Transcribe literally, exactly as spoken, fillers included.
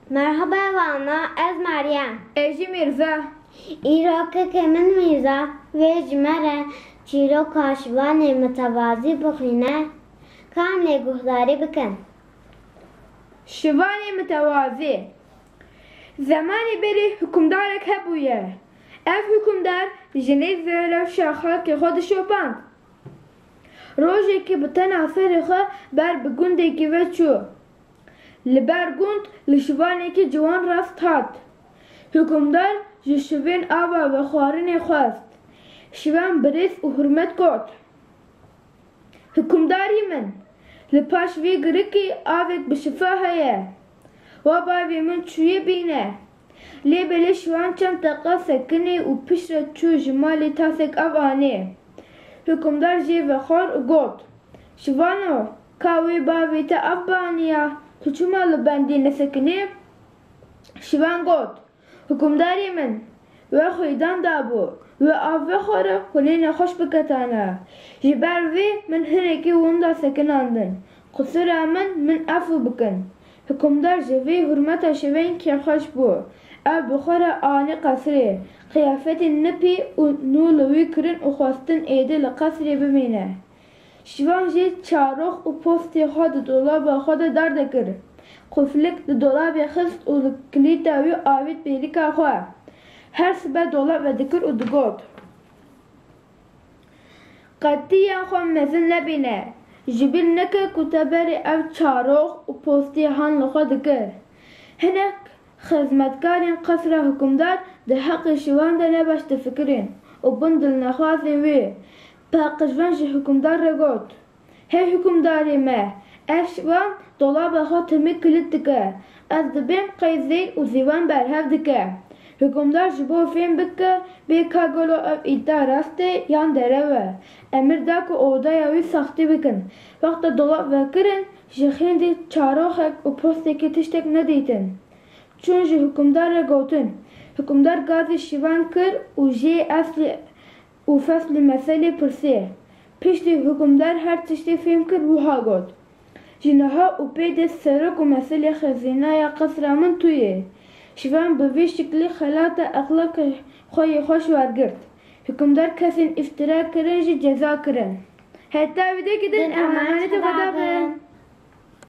Merhaba wana, ez Meryem. Ez jî Mîrza. Îro kekê min Mîrza vê ji me re çîroka Şivanê Mitewazî bixwîne. Ka em lê guhdarî bikin. Şivanê Mitewazî. Zemanê berê hikûmdarek hebûye. Ev hikûmdar jinê zêrev şa xelkê xwe dişopand. Rojekê bi tena serê xwe ber bi gundekî ve çû. Li ber gund li şivanekî ciwan rast hat. Hikûmdar ji şivên ava vexwarinê xwest. Şivan bi rêz û hurmet got, Hikûmdarî min, li paş vê girikî avek bi şifa heye. Wa bavê min çûye bîne. Lê belê şivan çend deqa sekinî û pişt re çû ji malê tasek av anê. Hikûmdar jê vexwar û got, Şivano, ka wê bavê te av bianiya, tu çima li bendê nesekinî? Şivan got, Hikûmdarê min, we xwîdan dabû, we av vexware hûn ê nexweş biketane. Ji ber vê min hinekî winda sekinandin. Qisûra min, min efû bikin. Hikûmdar ji vê hurmeta şivên kêfxweş bû. Ew bi xwe re anî qesrê, qiyafetên nipî û nû li wî kirin û xwestin êdî li qesrê bimîne. Şivan jî çarox û postê xwe di dolaba xwe de derdikir. Quflik di dolabê xist û li kilîta wî avêt pêlika xwe. Her sibe dolab vedikir û digot, Qetî yan xwe mezin nebîne. Ji bîr neke ku te berê ev çarox û postê han li xwe dikir. Hinek xizmetkarên qesra hikûmdar di heqê şivan de ne baş difikirin û bin dilnexwazên wê. Paqijvan ji hikûmdar re got, Hey hikûmdarê me, ev şivan dolaba xwe timî kilit dike. Ez dibêm qey zêr û zîwan berhev dike. Hikûmdar ji bo fêm bike bê ka gelo ev îdia rast e yan derew e, emir da ku odaya wî saxtî bikin. Wexta dolab vekirin, ji xêndî çaroxek û postekî tiştek nedîtin. Çûn ji hikûmdar re gotin. Hikûmdar gazî şivan kir û jê eslî û feslî meselê pirsê. Piştî hikûmdar her tiştî fêm kir wiha got, Ji niha û pê de serok û meselê xezînaya qesra min tu yê. Şivan bi vî şiklî xelata exlaqê xwe yê xweş wergirt. Hikûmdar kesên îftira kirin jî ceza kirin. Heta vîdekî din em emanetê Xweda bin.